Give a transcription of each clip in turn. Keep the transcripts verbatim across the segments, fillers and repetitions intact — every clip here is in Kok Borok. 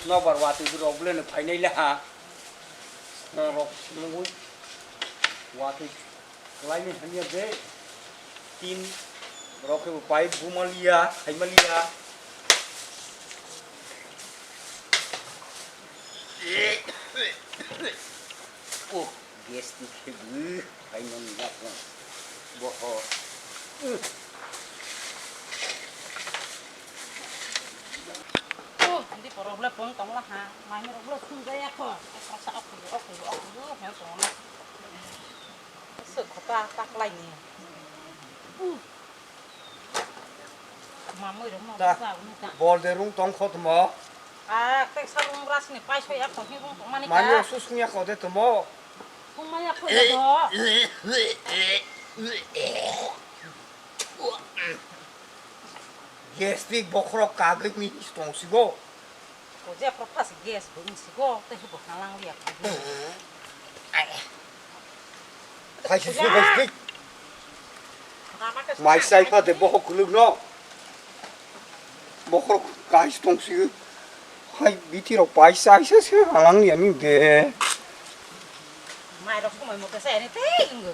Nobar watwi rok le no phainai le ha. Rok nugwi watwi. Laini hamya de tin rok khe bo pipe bumaliya, khaimaliya. Oh, gas ni khe bo khaimani na ko. Boho. Oh, hindi porok le pon tong la ha. Mani rok le sung jaya ko. Sa ok, ok, ok, ok, ok, ok. Suk khota tak lai ni. Mamui rok no ta sa unu ta. Bol de rung tong kho tmo. A, tek sa rung ras ni pai so ya ko hi rung tong mani ka. Mani rok su sung ya ko de tmo. Sung ma ya ko ya do. Gas tik bokhorok kagwi mi tong sigo. Ko je pro phas gas bo wng sigo, tei se bo halang liya. Hai se se hai se. Mai sai pha de bokhok kuluk no. Bokhorok kai tong si. Hai biti rok pai sai se se halang liya ni de. Mai rok somoi mo ke sai ni tei wng.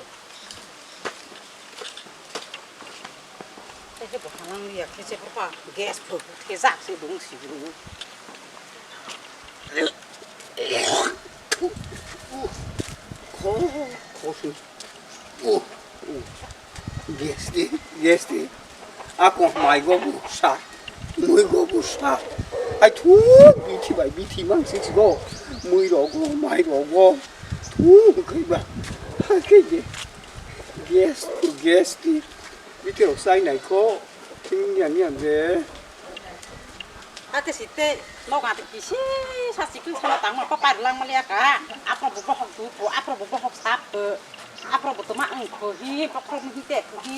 Tei se bo halang liya khe se pha gas pho thejak se bo wng si. Gas di, gas di. Ako mai go busa, mui go busa. Ai thu bithi bai bithi mang si go. Mui rogo, mai rogo. Thu khai ba. Hai khai de. Gas, gas di. Bithi rok sai nai ko. Thing yan yan de. Ake si tei nogo ate kisi sa sikil sana tangma pa pai lang mani aka. Apro bo bohok du po, apro bo bohok sap po. Apro bo toma ang po hi, bokhorok ni hi te po hi.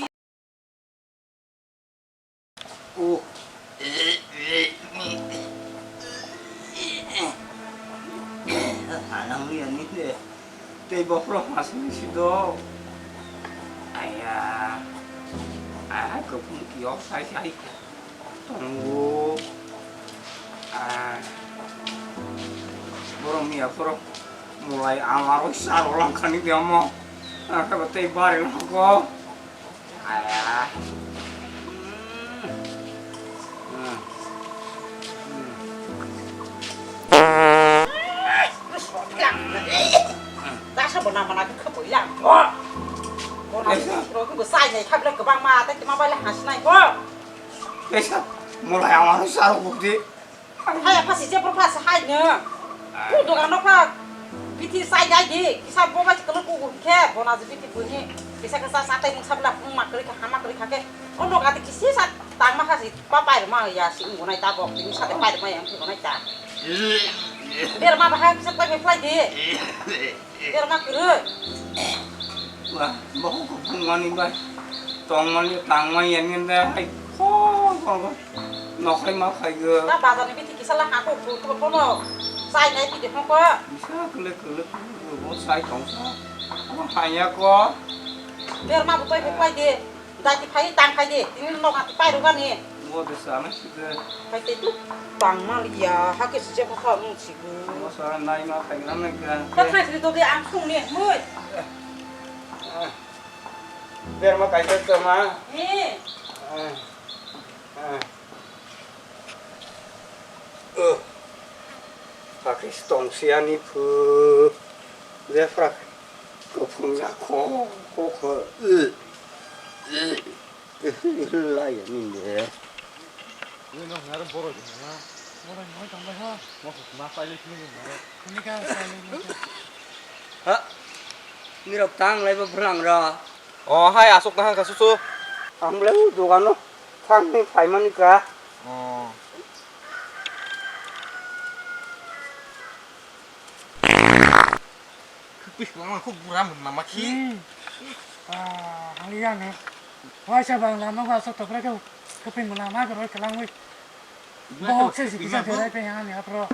Oh. Hanang ni ani de. Tei bokhorok masuk ni sido. Aya. Ai, ai, kepung kiok sai sai. Tongo. Ah. Borok miya borok mulai amaro saro langkani de omo. Angkhe bo tei bari langko. Aya. Hmm. Hmm. Hmm. Dasa bo nama lagi kebuyang. Bo na siro ke besai nyai kable kebang ma, tei kema bale hasnai ko. Kaisa mulai amaro saro bukti. Hai apa sih jepur pas hai ne. Tu dogan no pa. Biti sai jai di. Kisa bo ba kelo ku ke. Bo na biti bunyi. Kisa kisa satai mung sabla mung makri ka hamakri ka ke. Ono gati kisi sat tang ma kasi. Papai rwma ya si wngbo nai tabok, tini sade pai rwma ya wngbo nai ta. Berma bahai kisa pai pai di. Berma kwrwi. Wah, bohok kuphung mani bai. Tong mani tang mani ya ngin da hai. Ho, ho, ho. Nokhai ma khai go. Ta bazar ni bithi kisa la hako ko ko no. Sai nai pide phoko. Bisa kele kele kele bo sai tong sa. Abo hanya ko. Berma bo pai pai di. Dati phai tang khai di, tini nok ati pai rwgani. Bo de sana sida. Phai tei tu tang ma liya, ha ke sije ko kha nung sigu. Bo sana nai ma khai gram nai ka. Ko thai sini to de ang sung ni, mui. Berma kai ta ma. Ni. Ah. Ah. Uh. Hakhe tong siya ni phu. Jefrak. Kuphung ja kho, kho, kho. Uh. Uh. Laya ni de. Ni no ngar boro de na. Boro ni tong bai ha. Mo ma pai le ni na. Ni ka pai le ni. Ha. Ni rok tang lai ba brang ra. O hai aswk na hangkha susu. Ang le dogano thangni phaimani ka. O. Khukpis kwlangma khuk bura mun nama khi. Hmm. Ah, haliya ne. Waisa bang lama ko aswk tokra ko khupin mun nama ko roi kwlangwi. Bohok se si kisa berai pe yang ni apro.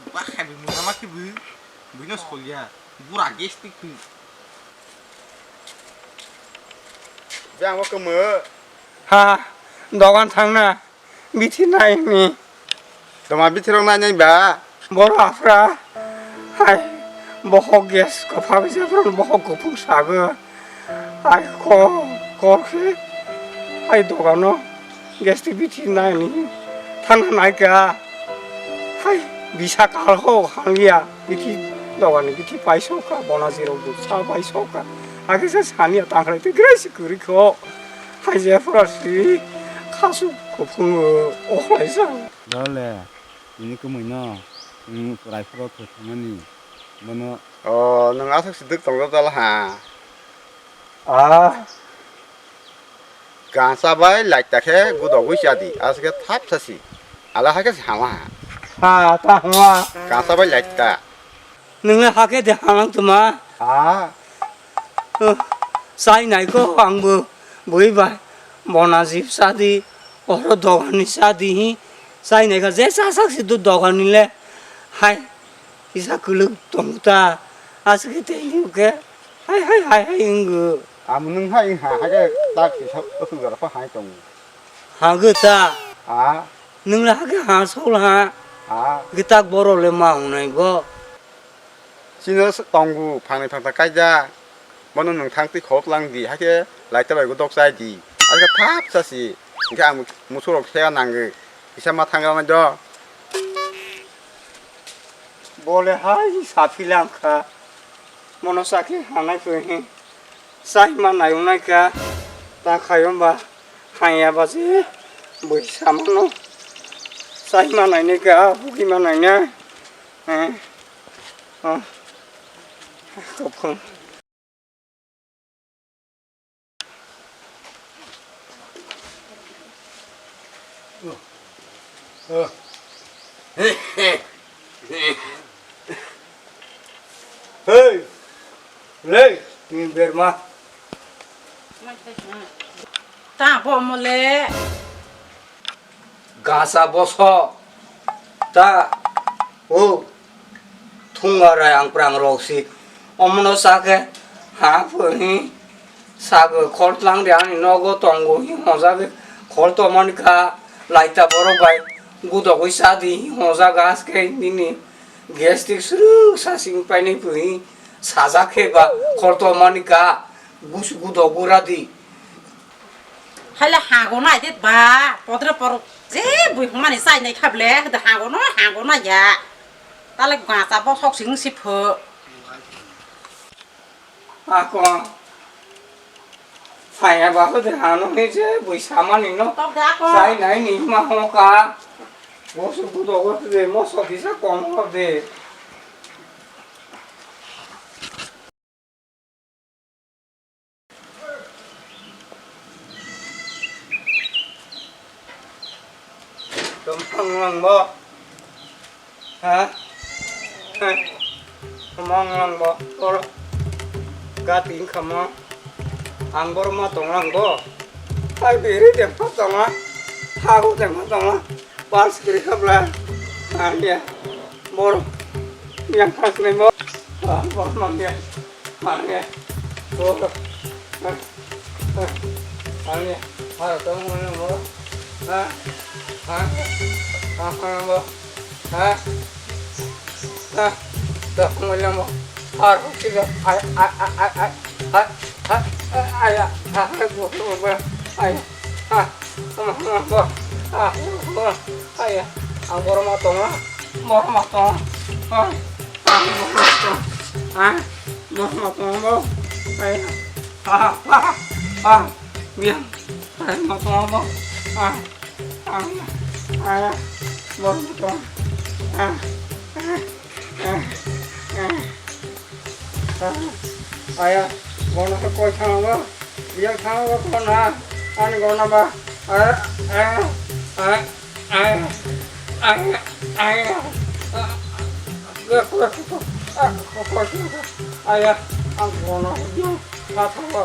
Ba khai bi mun nama khi bu. Buino solya. Bura gestik khi. Jang o kemo. Ha, dogan thangna. Bithi nai ni. Toma bithirok nainai ba? Boro aphra. Hai, bohok gas kwphang se phra bohok kuphung sago. Hai, ko, kor khe. Hai, dogano gas ti bithi naini. Thangna naika. Hai, bisa kal ho hangya. Bithi dogani bithi paisoka, bona jirok bu sa paisoka. Age se sani tangkhrai te grai se kwrwi kho. Hai, je phra si khasu kuphung o khlai sa. Dole, tini kwmwi no, nwng Raiforo thwk thangmani, bono. O, nwng aswk si dwk tongjak jala ha. Ah. Gansa bai laita khe gudogwi cha di, aswk khe thap sa si. Ala ha khe se hama ha. Ha, ta hama. Gansa bai laita. Nwng le hakhe de hamang tuma. Ah. Oh, chai nai kho ang bo bui bai. Bona jib cha di, oro dogan ni cha di hi. Chai nai kha je cha sak si do dogan ni le. Hai, kisa kwlwk tong ta. Aswk khe tei ni khe. Hai, hai, hai, hai, wng go. Amo nwng hai wng ha, hai khe tak kisa aswk jora kho hai tongo. Ha go ta. Ah. Nwng le hakhe ha sol ha. Ah. Gitak borok le ma wngnai bo. Chini tongo phangni phangthang kaijak. Bono nwng thang twi khok lang di, hakhe laita bai bo dok chai di. Hakhe thap sa si. Hinkhe ang musurok se nangwi. Kisa ma thang rwnai do. Bole hai saphi lang kha. Mono sakhe hanai khe hi. Sai ma nai wngnai kha. Ta khaiyom ba. Haiya ba se bui samano. Sai ma nainai kha, bugi ma nainai. Eh. Oh. Kophang. Hey! Lei! Ni berma. Ta bo mole. Gasa boso. Ta. O. Thunga rai ang prang rok si. Omono sakhe. Ha pho hi. Sago khol tlang de ani nogo tongo hi hoja ge khol to mani kha laita borok bai gudogwi cha di hi hoja gas khe nini gastric suru sasing painai pui sajak khe ba khol to mani kha gusu gudogwi ra di. Haile hago nai de ba podre por je bui hmani chai nai khable de hago no hago nai ya tale gasa bo sok sing si pho. Ako. Phaiya ba hwdwng ano hinwi je bui samani no. Tok de ako. Chai nai ni ma hoka. Bosu budo go de moso kisa kom ho de. Tongthang lang bo. Ha? Hai. Tongthang lang bo. Oro. Gati wngkha mo. Ang boro ma tong lang bo. Hai biri de ma tong la. Hago de ma tong la. Pas kiri khabla. Ang ya. Boro. Yang khas ni bo. Ah, boro ma ya. Ang ya. Boro. Ah. Ani, haro tong mo mo. Ha? Ha? Ha ha mo. Ha? Ha? Tong mo mo. Haro kilo. Ay ay ay ay ay. Ha? Ha? Ay ay. Ha ha mo mo. Ay. Ha? Mo mo mo. Ha mo mo. Ay. Ang boro ma tong. Boro ma tong. Ha? Ha? Boro ma tong. Ha? Boro ma tong mo. Ay. Ha ha ha. Ha. Biang. Ai, ma tong bo. Ah. Ah. Ah. Bor ma tong. Ah. Ah. Ah. Ah. Ah. Aya. Bono ko koi thang bo. Biang thang bo ko na. Ani gona ba. Ah. Ah. Ah. Ai, ai, ai, ai, ai, ang kono hwdwng kha thango.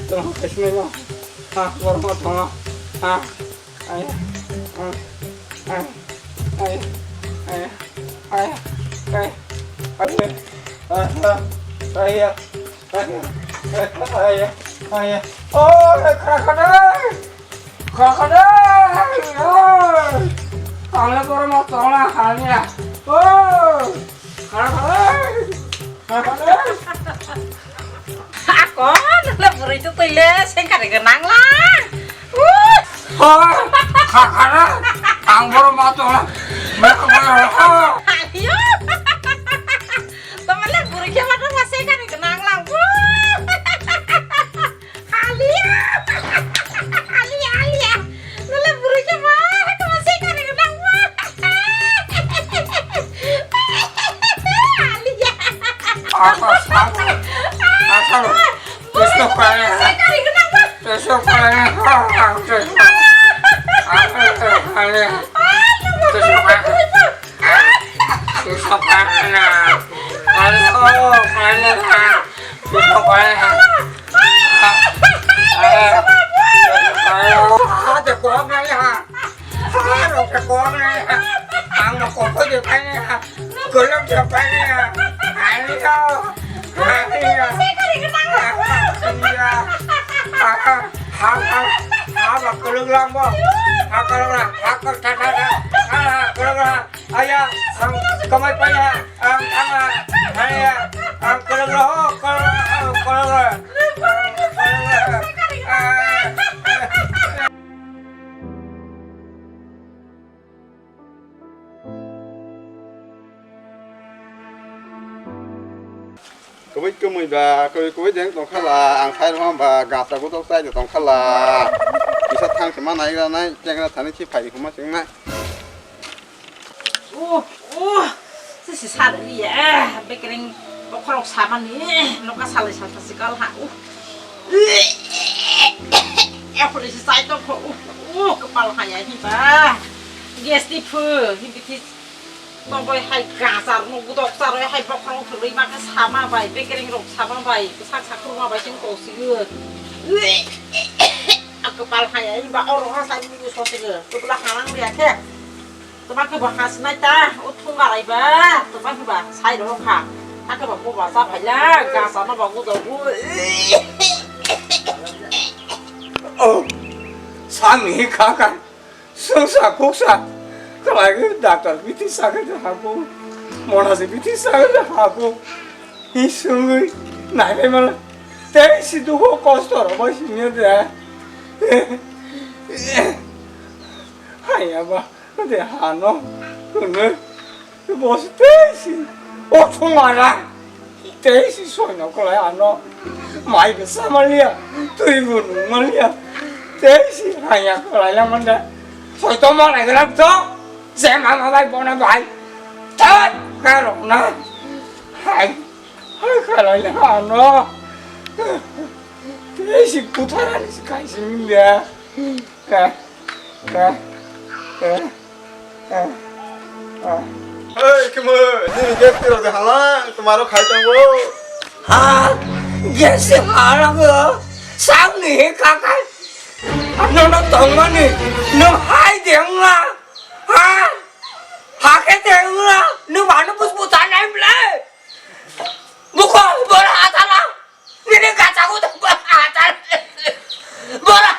Tong khe sinai no. Ha, borok no tongo. Ha. Ai, ai, ai, ai, ai, ai, ai, ai, ai, ai, ai, ai, ai, ai, ai, oh, khra khra. Kakade, oi, ang le borok ma tongla hamya. O, kakade, kakade. Ako, nula bwrwi tu twi le sengkari gwnang lang. Uh. O, kakade, ang borok ma tongla. Ayo. Tama le bwrwi khe ma tongla sengkari gwnang lang. Uh. Alia! Alia, alia! Nula bwrwi khe ma, kama se kari gwnang ma. Alia! Apa, apa? Apa? Besok kali. Se kari gwnang ma. Besok kali. Apa? Apa? Apa? Apa? Besok kali. Susah banget. Aduh, mana? Susah banget. Ada kuah mana? Ada kuah mana? Ang mau kopi di mana? Gulung di mana? Ayo. Ayo. Iya. Ha, ha, ha, ha, gulung lang mo. Ha, gulung lang. Ha, gulung lang. Ha, ha, gulung lang. Aya, ang kamai paya, ang ama, aya, ang kalagro, kalagro, kalagro. Kubui kumui ba, kubui kubui deng tongkhala, ang sai rwma ba, gasa gutok sai tongkhala. Kisa thang se ma nai ra nai, chengra thani si phai kuma chengnai. Oh, oh, sisi sar ya, bekereng bokhorok samani, noka salai salta sikal ha. Oh. Ekhole si sai to ko. Oh, oh, kepal ha ya hi ba. Gas di phu, hi bithi. Tongoi hai gasar no gudok saroi hai bokhorok thurui ma khe sama bai, bekereng rok sama bai, sak sak kurma bai sing kok sigo. A kepal ha ya hi ba oro ha sai ni so sigo. Tubula halang ya khe. Tuma khe bo hasinai ta, o thung garai ba, tuma khe ba sai rw kha. Ta khe ba bo ba sa phai la, ga sa no ba gu do gu. Oh, sami kha kha, sungsa khuksa, kalai khe doctor bithi sa khe ha bu, mona se bithi sa khe ha bu. Hi sungui, nai bai mala, tei si dukho kosto rw bai sini de. Hai ya ba. De hano, hwnwi, boss tei si, o thumara, tei si soino kwlai ano, mai bwsa maliya, twi bo nung maliya, tei si haya kwlai la manda, soito malai gra to, je mama bai bona bai, thai, karok na, hai, hai kwlai la ano, tei si butharani si kaisi minde. Eh, eh, eh, eh, eh. Hey, kimo, nini gate tiro de hala, tumaro khai tango. Ha, gate se hala go, sang ni he kakai. Ano no tongmani, no hai de ngla. Ha, ha ke de ngla, no manu bus bus anai mle. Buko, bora atala. Nini gachago to bora hatal. Bora